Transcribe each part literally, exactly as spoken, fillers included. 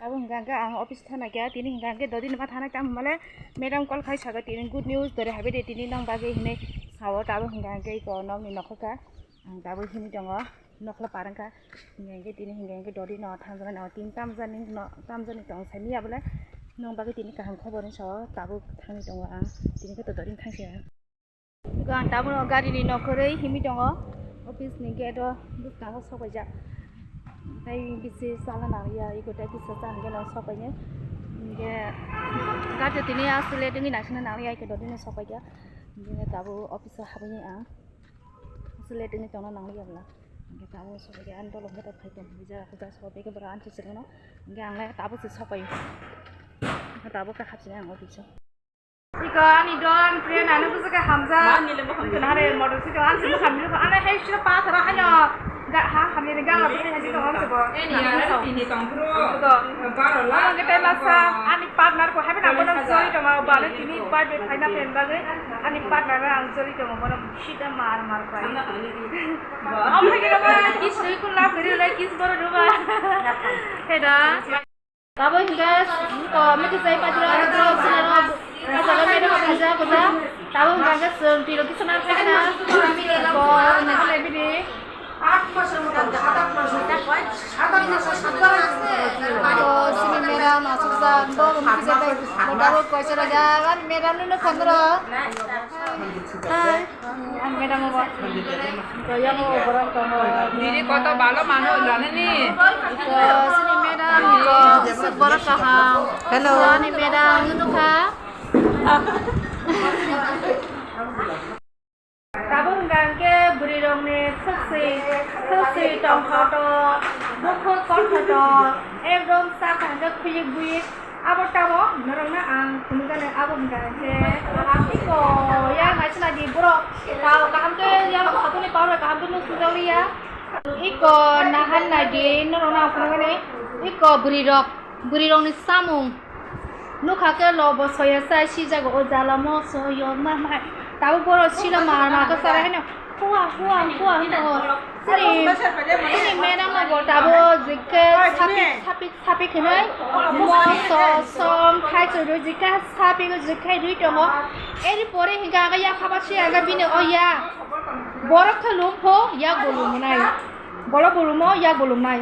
Abo hwnkha hwnkhe ang office thana khe tini hwnkha hwnkhe dodini ma thanai tamo hwnmale madam call khai saga tini good news dore habai de tini nang bagwi hinwi sao tabo hwnkha hwnkhe iko nokni nokho kha ang tabo himwi tongo nokla par wngkha hwnkha hwnkhe tini hwnkha hwnkhe dodino thangjani no tini tamjani no tamjani tong saimanya bole nang bagwi tini kaham khobor ni sao tabuk thangwi tongo ang tini khe to dodini thangsi ang. Iko ang tabukno garini nokharwi himwi tongo. Office ni gate o bwskango sokbaijak. Tei bisi chala nangya, iko tei kisa chan geno sokbainai. Hinkhe gari tini aswk late wngwi naisingna nangya, iko dodino sokbaikha. Hinkhe tabuk office o habwini ang aswk late wngwi tongna nangya bwla. Hinkhe tabuk sokbaikha, ani dolong khe tok phai tong, hija hija sokbaikha bwrwi ani se chwngno. Hinkhe ang le tabuk se sokbai. Tabuk khe hapsini ang office o. Iko ani don friend ano bujo khe hamjak. Ma nile mo hamjak. Nare motor cycle ang sini hamjak. Ano hei sini pa thara hanyo. Ga ha hamni ga la bini haji tong ang sebo. Eh, ni ya, ni tong bro. Iko. Baro la. Ang kete masa ani partner ko habi na bono jori tong ang bale tini birthday phaina pen bagwi. Ani partner ang jori tong ang bono sida mar mar pai. Am hai kira ba kis rui kun la kiri lai kis boro ruba. Heda. Tabo hingke, ko, mete sai pajra, ko, sinaro, kasaga mera ko kaja, kaja. Tabo hingke, hingke, sung, tiro, kisana, kisana. Ko, mete le bidi. আট মাসের মতো, সাত আট মাস হয়েছে। সাত আট মাসে সাতবার। Ko, sini mera, masuk sa, ko, mete sai, ko, tabo, ko, sara, ja, kan, mera, nunu, khandro. Hai. Ang madam obo. Ko yang obo borok tongo. Diri koto balo mano jane ni. Ko sini madam ko suk borok kaham. Hello. Ani madam nukha. Tabuk hingka hingke bwrwi rok ni suk sui suk sui tongkha to bukhuk kontha to ekdom sakha hingke khuyik buyik. Abo tamo norokno ang phunukgani abo hwnkha hwnkhe iko yang naisina di borok tao kaham khe yang khatungni power kaham khe nukjaglia. Iko nahan naidi norokno ang phunukgani iko bwrwi rok bwrwi rokni samung nukha khe lobo soya sai sijago o jala moso yokma mai tabo borok sila mar mar khe chara haino hua hua hua hinwi tongo. Sini sini madam bo tabo jikhe sapik sapik. Sapik hinwi moso som thaichwrwi jikha sapik jikha rwi tongo. Eri pore hinkha aga yak haba se aga bini o yak. Borok khe lum pho yak bo lumonai. Borok bo lumo yak bo lumnai.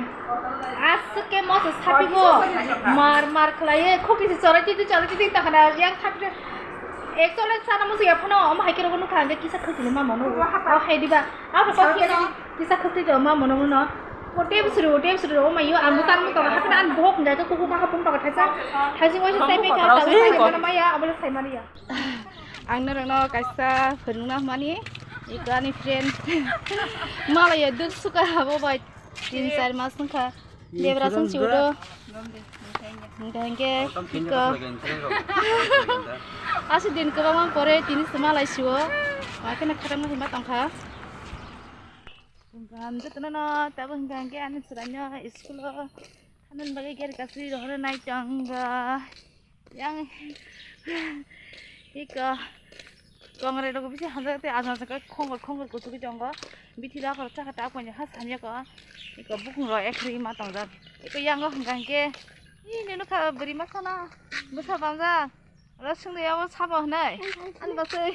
Aswk khe moso sapigo mar mar khlaiwi khukti se chorai titi chorai titi tongkhana yang thapte. Actually sana musu ya phano omo hai khe rogo nukha hwnkhe kisa khwtwlwima mano. O hai diba. Abo kisa khwtwi tongma mano mano. O tebswrwi o tebswrwi o mayo ang bwsang bwsang hapna ang bohok hwnjak khe kuku kha bumtok thaisa thaising waisa sai pekha tabo sai mano maya abo sai mano ya. Ang norokno kaisa phwrwngna hwnmani iko ani friend malaya duk suka abo bai tin char mas wngkha. Debra song si udo. Hingke hingke iko. Asi din kwbangma pore tini sima lai siwo. Makhe na khatam na hima tongkha. Hingke jotono no tabo hingke hingke ani chwraino school o thanani bagwi gari kasri rohornai tongkha. Yang iko kongrai rok bisi hamjak tei ajang ajang khe khongor khongor kuchugui tongo. Bithi da khoro chakha ta koni ha samya ko. Iko bukung rok ekhri ma tongjak. Iko yang o hwnkha hwnkhe ih nini kha bwrwi masa na bwsa bangjak. Oro swngde abo sabo hwnwi ani baswi.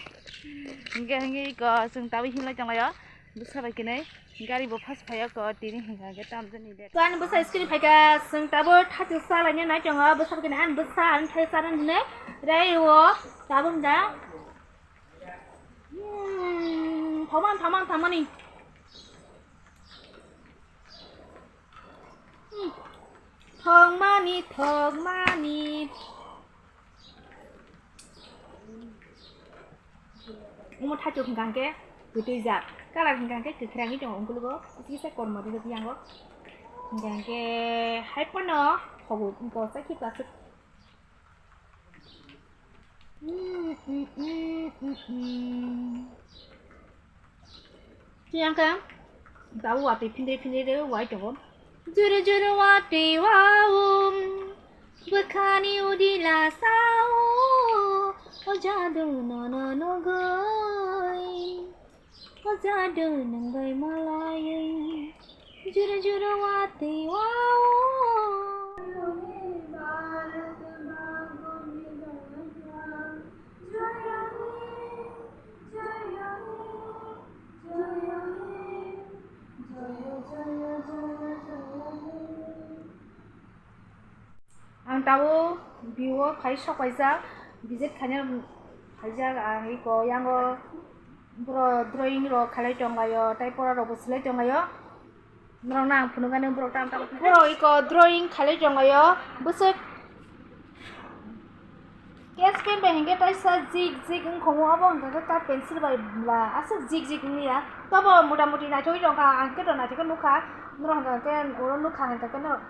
Hwnkhe hwnkhe iko chwng tabwi hinlai tonglaio. Bwsa bai kwnwi gari bo fast phaiya ko tini hwnkha hwnkhe tamjani de. Ko ani bwsa screen phaikha chwng tabuk thachu salaina nai tongo bwsa bai kwnwi ani bwsa ani thai sana hinwi rai o tabuk da. Hmm, thaman thaman thamani. Hmm. Thokmani thokmani. Omo thachu hwnkha hwnkhe kwtwi jak, colour hwnkha hwnkhe kwkhwrangwi tongo, ungkulugo kisa kormo rijak yango. Hwnkha hwnkhe hai phano thogo, wngkha o chai khe plastic. Tiyang khe tabo watwi phindri phindri rw wai tongo. Juru juru watwi wao, bwkhani udila sao, o jadu nono nugwi, o jadu nwng bai malaiwi, juru juru watwi wao. Tabo biwo phai sok paijak, visit khaina phaijak ang iko yango boro drawing rok khalai tonglaio, tei pora rokbo silai tonglaio. Norokno ang phunukgani borok tamo tamo borok iko drawing khalai tonglaio, bwswk sketch pen bai hinkhe taisa jik jik wngkhomo, obo hwnkha khe cut pencil bai bla aswk jik jik wngya. Tobo mota moti naithogwi tongkha, ang khe to naithok khe nukha, norok hwnkha khe oro nukha hwnkha khe norok.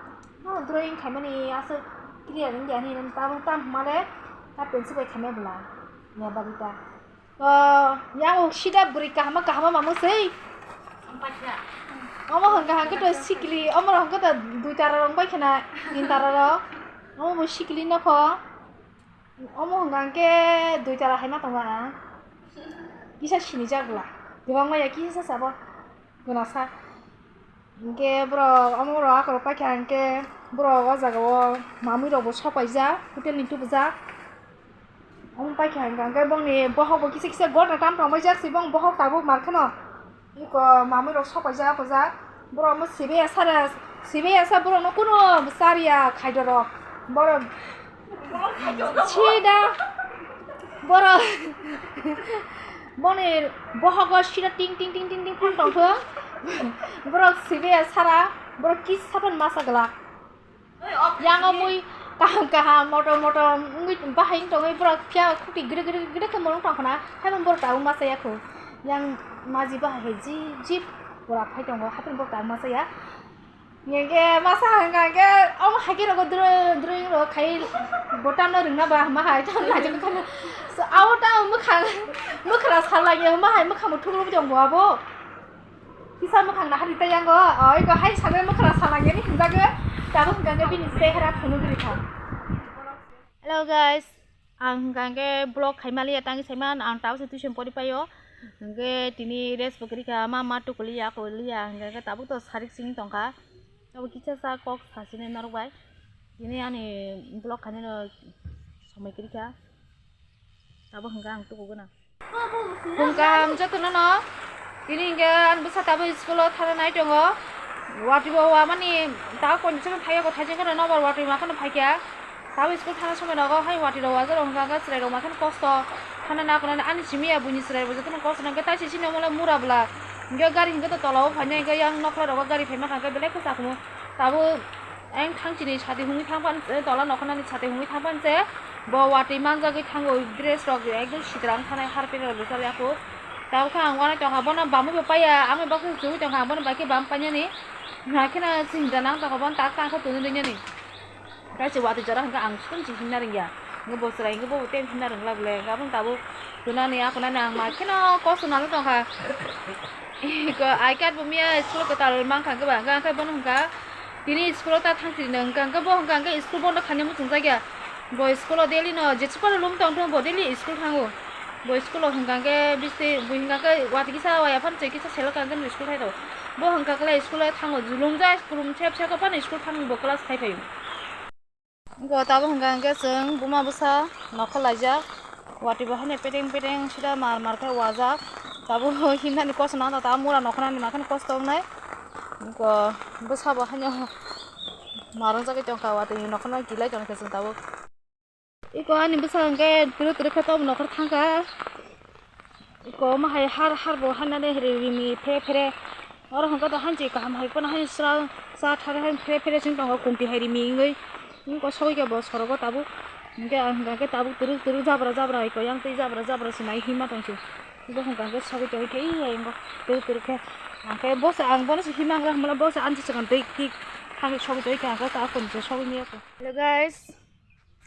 No drawing khaimani aswk clear wngya hinwi tamo tamo hwnmale cut pencil bai khaimai bwla ya bagwi ta. O yang sida bwrwi kahama kahama mamung sei. Omo hwnkha hwnkhe to sikli, omo hwnkhe to dui tara rok bai khana tin tara rok. Omo bo sikli nokho. Omo hwnkha hwnkhe dui tara hai ma tongo ang. Kisa sinijak bwla. Kwbangma ya kisa sabo. Gwnasa. Hinkhe borok omo rok akorok paikha hinkhe borok o jaga o mamui rok bo sok paijak hotel ni tubujak. Omo paikha hinkhe bongni bohok bo kisa kisa gota tam tongbaijak se bong bohok tabuk mar kheno. Iko mamui rok sok paijak apajak. Borok omo sibeya sara sibeya sa borok no kuno chariya khaidorok. Borok Sida borok boni bohogo sida ting ting ting ting ting phone tongthok. Borok sibeya sara borok kisa phano masa glak. Yango mui kaham kaham motom motom wngwi bahai wng tongwi borok phiya khuti giri giri giri khe morung tongkhna. Haino borok tabuk masa yakho. Yang maji bahai hai jip jip borok phai tongo hapheno borok tabuk masa ya. Hingke masa hingka hingke omo haike rogo dro dro rogo khai botano ringna ba ma hai tam na jeng kana. So awo ta mukhang mukhra salai ya ma hai mukhang thugro jong bo abo. Kisa mukhang na hari ta yango oi ko hai sabe mukhra salai ya ni hinjago. Tabo hingka hingke bini sehra phunu giri kha. Hello guys, ang hingka hingke vlog khaimaliya tangwi saiman ang tabuk se tuition pori paio. Hingke tini rest bo kwrwi kha, ma ma tukuli ya kuli ya hingke tabuk to sarik sing tongkha. Tabuk kisa sa kok sasini norok bai. Tini ani vlog khainino somoi kwrwi kha. Tabuk hingke ang tuku gana. Phung kaham jotono no. Tini hingke ang bwsa tabuk school o thana nai tongo. Watwi bo wamani ta condition thaiya ko thaijak kheno nobar watwi ma kheno phaikya. Tabuk school thana somoi nogo hai watwi rok wajar wngkha khe chwrai rok ma kheno kosto thana na khwnani ani simi ya buini chwrai bo jotono kosto nangkhe taisi sini omo le mura bwla. Hingke gari hingke to tola o phainai hingke yang nokla rogo gari phaima khangkhe belai khe chakhumu. Tabuk ayang thangchini sati hungwi thangpan tola nokhnani sati hungwi thangpan se. Bo watwi manjagwi thango, dress rok ekdom sitrang thanai harpet rok rijak yaku. Tabuk khe ang uanai tongkha, bono bamwi bo paiya, ang bai baksa chugui tongkha, ang bono bai khe bam painani. Naikhe na chwng da nang tongkha, bono tak tang khe tongwi rinani. Kaisa watwi jora hwnkhe ang sitwng se himna rwngya. Hwnkhe bo chwrai hwnkhe bo tei himna rwngla bwle, hwnkhe aboni tabuk twnani aphunani ang mai kheno kosto nangwi tongkha. Iko I card bo miya school kwtal mankha hwnkhe ba, hwnkhe bono hwnkha. Tini school o ta thang sini hwnkha hwnkhe bo hwnkha hwnkhe school bondo khaina muchungjakya. Bo school o daily no jesa phano lum tong thung bo daily school thango. Bo school o hwnkha hwnkhe bisi bo hwnkha hwnkhe watwi kisa waya phano chwi kisa selok hwnkha hwnkhe school thai rw. Bo hwnkha hwnkhe school o thango julung jai kulum sep sep phano school thang bo class khai phaio. Wngkha tabuk hwnkha hwnkhe chwng buma bwsa nokha laijak. Watwi bo haino peteng peteng sida mar mar khe wajak. Tabuk himnani kosto nang tong tabuk mura nokhnani ma kheno kosto wngnai. Wngkha bwsa bo haino mar wngjagwi tongkha watwi nokhnano kilai tongkha chwng tabuk. Iko ani bwsa hwnkhe twrwk twrwk khe tabuk nokhor thangkha. Iko omo hai har har bo hainani rimi phere phere. Oro hwnkhe to hanchi kaham hai phano haino sra cha thar hai phere phere chwng tongo kumpi hai rimi wngwi. Wngkha sogwi khe bo sorogo tabuk. Hwnkhe ang hwnkha khe tabuk twrwk twrwk jabra jabra iko yang twi jabra jabra se nai himma tongsi. Bo hwnkha khe sogwi tongwi khe ei hai wngkha twrwk twrwk khe. Ang khe bo se ang bono se himma wngkha hwnmale bo se ani swkang twi kik thangwi sogwi tongwi khe ang khe tabuk sogwi manya kho. Hello guys.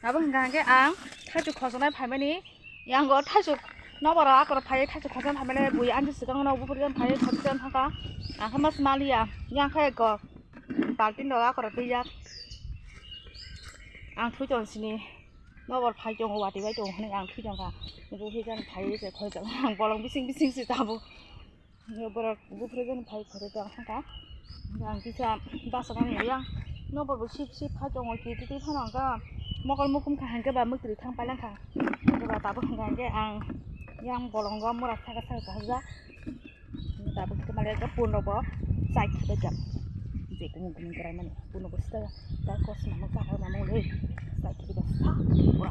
Abo hwnkha hwnkhe ang thaichuk khosonai phaimani, yango thaichuk nokbar akorok phaiwi thaichuk khosonai phaimani bui ani swkango buphuru phaiwi khosonai thangkha. Ang khe mas maliya, yang khe eko baltin rok akorok twijak. Ang thwi tong sini nokbar phai tongo, watwi bai tongo hwnwi ang thwi tongkha. Buphuru phaiwi se khosonai ang bolong bising bising se tabuk. Borok buphuru jani phai khoroi tong thangkha. Ang kisa basa gani yang nokbar bo sip sip phai tongo, twi twi phano hwnkha mokol mukhum kha hwnkhe ba mwktwi thang pailangkha. Hwnkhe ba tabuk hwnkha hwnkhe ang yang bolongo mura saka saka kahajak. Tabuk hwnkhe malik khe pun rok bo chai khibaijak. Kumung kumung kerai mani, puno bo sita ya, ta kos mamang ta kar mamang le, sa kiri ka sa, wah.